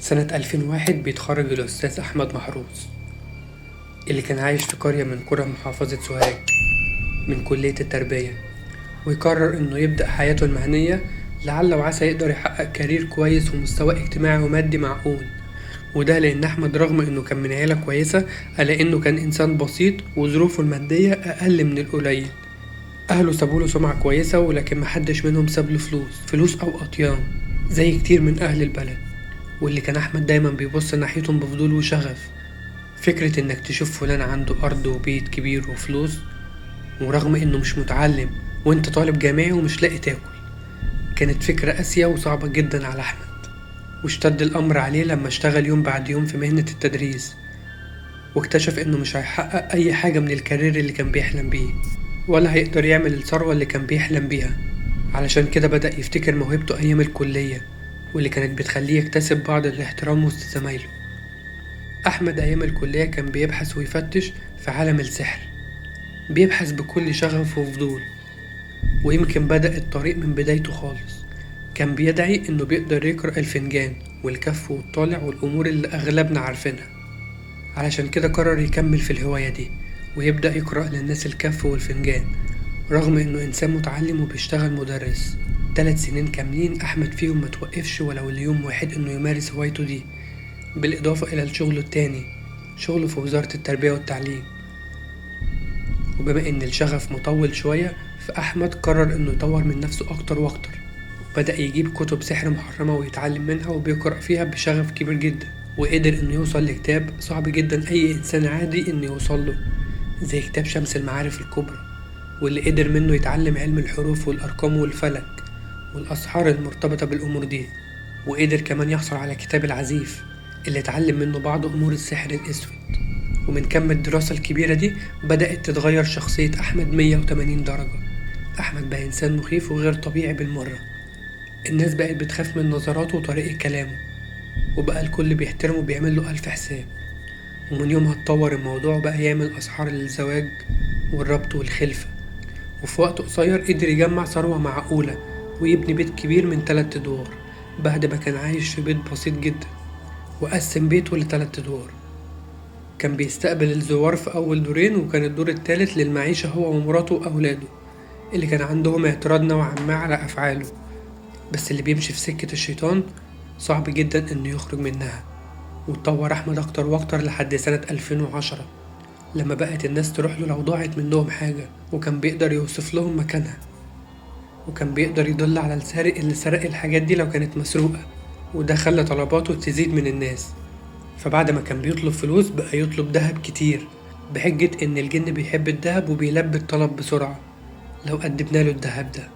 سنة 2001 بيتخرج الأستاذ أحمد محروس اللي كان عايش في قرية من قرى محافظة سوهاج من كلية التربية، ويقرر إنه يبدأ حياته المهنية لعل وعسى يقدر يحقق career كويس ومستوى اجتماعي ومادي معقول. وده لأن أحمد رغم إنه كان من عيلة كويسة ألا إنه كان إنسان بسيط وظروفه المادية أقل من القليل. أهله سابوله سمعة كويسة، ولكن محدش منهم سابله فلوس أو أطيان زي كتير من أهل البلد، واللي كان أحمد دايما بيبص ناحيتهم بفضول وشغف. فكرة إنك تشوف فلان عنده أرض وبيت كبير وفلوس، ورغم إنه مش متعلم وإنت طالب جامعي ومش لاقي تاكل، كانت فكرة قاسية وصعبة جدا على أحمد. واشتد الأمر عليه لما اشتغل يوم بعد يوم في مهنة التدريس، واكتشف إنه مش هيحقق أي حاجة من الكارير اللي كان بيحلم بيه، ولا هيقدر يعمل الثروة اللي كان بيحلم بيها. علشان كده بدأ يفتكر موهبته أيام الكلية، واللي كانت بتخليه يكتسب بعض الاحترام وسط زمايله. أحمد أيام الكلية كان بيبحث ويفتش في عالم السحر، بيبحث بكل شغف وفضول، ويمكن بدأ الطريق من بدايته خالص. كان بيدعي إنه بيقدر يقرأ الفنجان والكف والطالع والأمور اللي أغلبنا عارفينها. علشان كده قرر يكمل في الهواية دي ويبدأ يقرأ للناس الكف والفنجان، رغم إنه إنسان متعلم وبيشتغل مدرس. 3 سنين كاملين أحمد فيهم ما توقفش ولو ليوم واحد إنه يمارس هوايته دي، بالإضافة إلى الشغل التاني، شغله في وزارة التربية والتعليم. وبما إن الشغف مطول شوية، فأحمد قرر إنه يطور من نفسه أكتر وأكتر، بدأ يجيب كتب سحر محرمة ويتعلم منها وبيقرأ فيها بشغف كبير جدا، وقدر إنه يوصل لكتاب صعب جدا أي إنسان عادي إنه يوصل له، زي كتاب شمس المعارف الكبرى، واللي قدر منه يتعلم علم الحروف والأرقام والفلك والأسحار المرتبطة بالأمور دي. وقدر كمان يحصل على كتاب العزيف اللي اتعلم منه بعض أمور السحر الأسود. ومن كم الدراسة الكبيرة دي بدأت تتغير شخصية أحمد 180 درجة. أحمد بقى إنسان مخيف وغير طبيعي بالمرة، الناس بقت بتخاف من نظراته وطريقة كلامه، وبقى الكل بيحترمه وبيعمل له 1000 حساب. ومن يومها اتطور الموضوع وبقى يعمل أسحار للزواج والربط والخلفة، وفي وقت قصير قدر يجمع ثروة معقولة ويبني بيت كبير من 3 أدوار بعد ما كان عايش في بيت بسيط جدا، وقسم بيته ل3 أدوار. كان بيستقبل الزوار في أول دورين، وكان الدور الثالث للمعيشة هو ومراته وأولاده اللي كان عندهم اعتراض نوعا ما على أفعاله، بس اللي بيمشي في سكة الشيطان صعب جدا إنه يخرج منها. واتطور أحمد أكتر وأكتر لحد سنة 2010 لما بقت الناس تروح له لو ضاعت منهم حاجة، وكان بيقدر يوصف لهم مكانها، وكان بيقدر يدل على السارق اللي سرق الحاجات دي لو كانت مسروقة، وده خلى طلباته تزيد من الناس. فبعد ما كان بيطلب فلوس بقى يطلب دهب كتير، بحجة إن الجن بيحب الدهب وبيلبي الطلب بسرعة لو قدمنا له الدهب ده.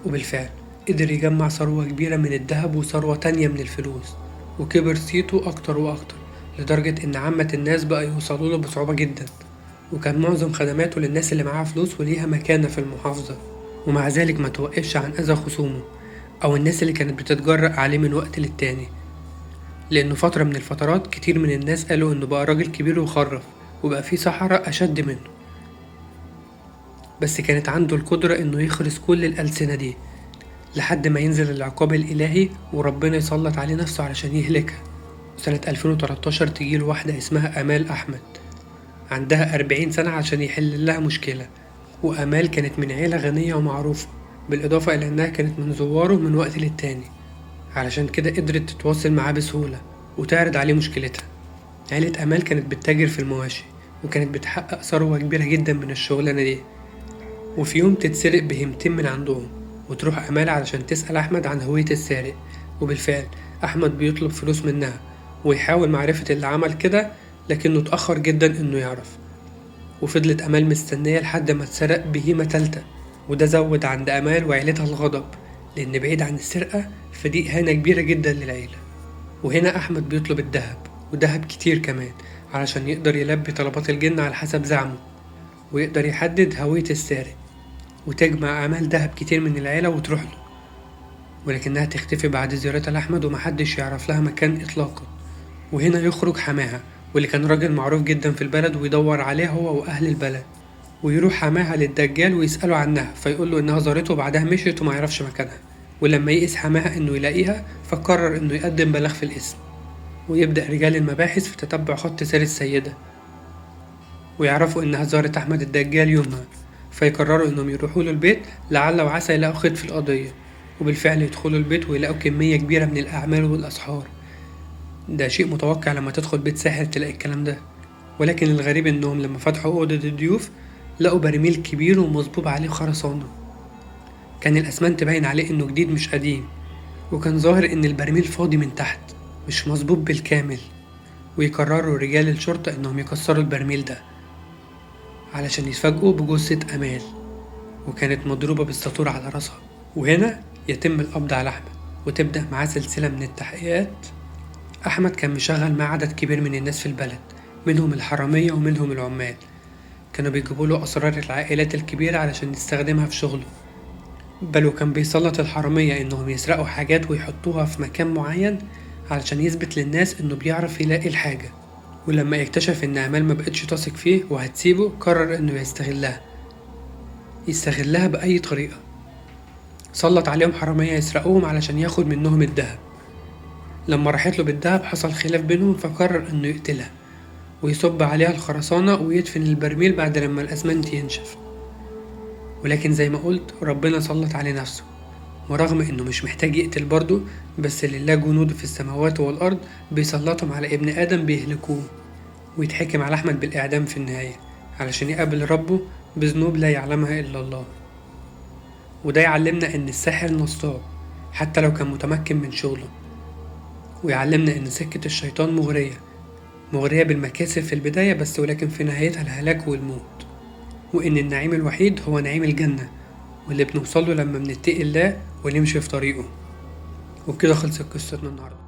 وبالفعل قدر يجمع ثروة كبيرة من الدهب وثروة تانية من الفلوس، وكبر صيته أكتر وأكتر لدرجة إن عامة الناس بقى يوصلوا له بصعوبة جدا. وكان معظم خدماته للناس اللي معاها فلوس وليها مكانة في المحافظة، ومع ذلك ما توقفش عن أذى خصومه أو الناس اللي كانت بتتجرأ عليه من وقت للتاني، لأنه فترة من الفترات كتير من الناس قالوا إنه بقى راجل كبير وخرف وبقى فيه سحرة أشد منه، بس كانت عنده القدرة إنه يخرس كل الألسنة دي لحد ما ينزل العقاب الإلهي وربنا يسلط عليه نفسه علشان يهلكها. سنة 2013 تجيله واحدة اسمها أمال أحمد عندها 40 سنة عشان يحل لها مشكلة. وأمال كانت من عيلة غنية ومعروفة، بالإضافة إلى أنها كانت من زواره من وقت للتاني، علشان كده قدرت تتواصل معاه بسهولة وتعرض عليه مشكلتها. عيلة أمال كانت بتتاجر في المواشي وكانت بتحقق ثروة كبيرة جدا من الشغلانة دي. وفي يوم تتسرق بهيمتين من عندهم، وتروح أمال علشان تسأل أحمد عن هوية السارق، وبالفعل أحمد بيطلب فلوس منها ويحاول معرفة اللي عمل كده، لكنه اتأخر جدا إنه يعرف. وفضلت أمال مستنية لحد ما اتسرق بهيمة تالتة، وده زود عند أمال وعيلتها الغضب، لأن بعيد عن السرقة فدي إهانة كبيرة جدا للعيلة. وهنا أحمد بيطلب الذهب، وذهب كتير كمان، علشان يقدر يلبي طلبات الجن على حسب زعمه ويقدر يحدد هوية السارق. وتجمع أمال ذهب كتير من العيلة وتروح له، ولكنها تختفي بعد زيارتها لأحمد ومحدش يعرف لها مكان إطلاقا. وهنا يخرج حماها واللي كان راجل معروف جدا في البلد ويدور عليه هو وأهل البلد، ويروح حماها للدجال ويسأله عنها، فيقول له إنها زارته وبعدها مشيت وما يعرفش مكانها. ولما يئس حماها إنه يلاقيها فقرر إنه يقدم بلاغ في القسم. ويبدأ رجال المباحث في تتبع خط سير السيدة، ويعرفوا إنها زارت أحمد الدجال يومها، فيقرروا إنهم يروحوا له البيت لعل وعسى يلاقوا خيط في القضية. وبالفعل يدخلوا البيت ويلاقوا كمية كبيرة من الأعمال والأسحار. ده شيء متوقع لما تدخل بيت ساحر تلاقي الكلام ده، ولكن الغريب إنهم لما فتحوا أوضة الضيوف لقوا برميل كبير ومصبوب عليه خرسانة. كان الأسمنت باين عليه إنه جديد مش قديم، وكان ظاهر إن البرميل فاضي من تحت مش مصبوب بالكامل. ويقرروا رجال الشرطة إنهم يكسروا البرميل ده علشان يتفاجئوا بجثة أمال، وكانت مضروبة بالساطور على راسها. وهنا يتم القبض على أحمد، وتبدأ معاه سلسلة من التحقيقات. أحمد كان مشغل مع عدد كبير من الناس في البلد، منهم الحرامية ومنهم العمال. كانوا بيجيبوا له أسرار العائلات الكبيرة علشان يستخدمها في شغله، بل وكان بيسلط الحرامية إنهم يسرقوا حاجات ويحطوها في مكان معين علشان يثبت للناس إنه بيعرف يلاقي الحاجة. ولما اكتشف إن أمال ما بقتش تثق فيه وهتسيبه، قرر إنه يستغلها بأي طريقة. سلط عليهم حرامية يسرقوهم علشان ياخد منهم الذهب. لما راحت له بالذهب حصل خلاف بينهم، فقرر إنه يقتلها ويصب عليها الخرسانة ويدفن البرميل بعد لما الأسمنت ينشف. ولكن زي ما قلت ربنا سلط عليه نفسه، ورغم إنه مش محتاج يقتل برضه، بس لله جنود في السماوات والأرض بيسلطهم على ابن آدم بيهلكوه. ويتحكم على أحمد بالإعدام في النهاية علشان يقابل ربه بذنوب لا يعلمها إلا الله. وده يعلمنا إن الساحر نصاب حتى لو كان متمكن من شغله، ويعلمنا إن سكة الشيطان مغرية، مغرية بالمكاسب في البداية بس، ولكن في نهايتها الهلاك والموت. وإن النعيم الوحيد هو نعيم الجنة، واللي بنوصله لما بنتقي الله ونمشي في طريقه. وبكده خلصت قصتنا النهاردة.